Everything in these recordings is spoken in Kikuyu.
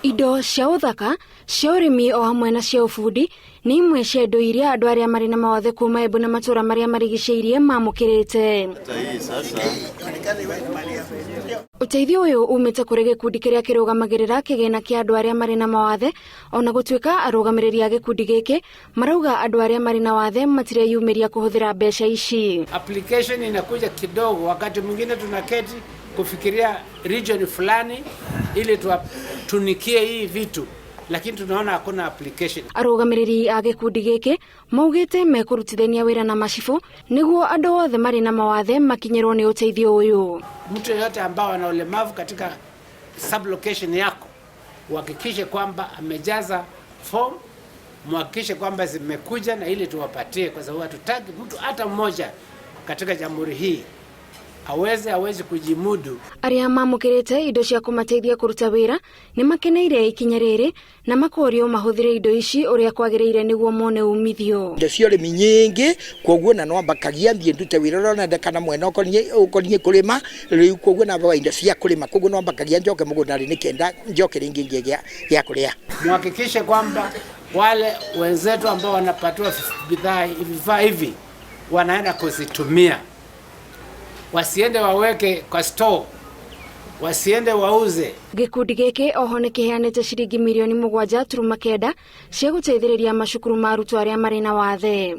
Indo cia ũthaka, cia ũrĩmi o hamwe na cia ũbundi nĩ imwe cia indo iria andũ arĩa marĩ na mawathe kuma Embu na matũra marĩa marigicĩirie mamũkĩrĩte. Ũteithio ũyũ umĩte kũrĩ gĩkundi kĩrĩa kĩrũgamagĩrĩra kĩgĩna kĩa andũ arĩa marĩ na mawathe ona gũtuĩka arũgamĩrĩri a gĩkundi gĩkĩ marauga andũ arĩa marĩ na wathe matireyumĩria kũhũthĩra mbeca ici. Application inakuja kidogo, wakati mwingine tunaketi kufikiria region fulani ili tuwatunikie hii vitu, lakini tunaona hakuna application. Arũgamĩrĩri a gĩkundi gĩkĩ maugĩte mekũrutithania wĩra na macibũ nĩguo andũ othe marĩ na mawathe makinyĩrwo nĩ ũteithio ũyũ. Mtu yeyote ambao ana ulemavu katika sublocation yako uhakikishe kwamba amejaza form, muhakikishe kwamba zimekuja na ili tuwapatie, kwa sababu hatutaki mtu hata mmoja katika jamhuri hii aweze awezi kujimudu. Arĩa mamũkĩrĩte indo cia kũmateithia kũruta wĩra nĩ makeneire ikinya rĩrĩ na makorio mahũthĩre indo ici ũrĩa kwagĩrĩire nĩguo mone umithio. Indo cia ũrĩmi nyingĩ koguo na no mbakagia thiĩ ndute wĩra ũrĩa ũrendekana mwena ũkoniĩ kũrĩma rĩu koguo na mbaga indo cia kũrĩma koguo no mbakagia njoke mũgũnda rĩ nĩkenda njoke rĩngĩ ngĩe gĩa kũrĩa. Muhakikishe kwamba wale wenzetu ambao wanapatiwa bidhaa vifaa hivi wanaenda kuzitumia, wasiende waweke kwa store, wasiende wauze. Gĩkundi gĩkĩ oho nĩ kĩheanĩte ciringi mirioni 7.9 cia gũteithĩrĩria macukuru ma arutwo arĩa marĩ na wathe.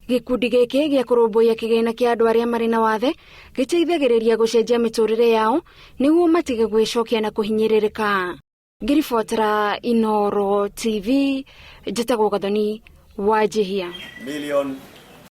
Gĩkundi gĩkĩ gĩa kũrũmbũiya kĩgĩna kĩa andũ arĩa marĩ na wathe gĩteithagĩrĩria gũcenjia mĩtũrĩre yao nĩguo matige gwĩcokia na kũhinyĩrĩrĩka. Ngĩribotera Inooro TV, njĩtagwo Gathoni Wanjihia. Million.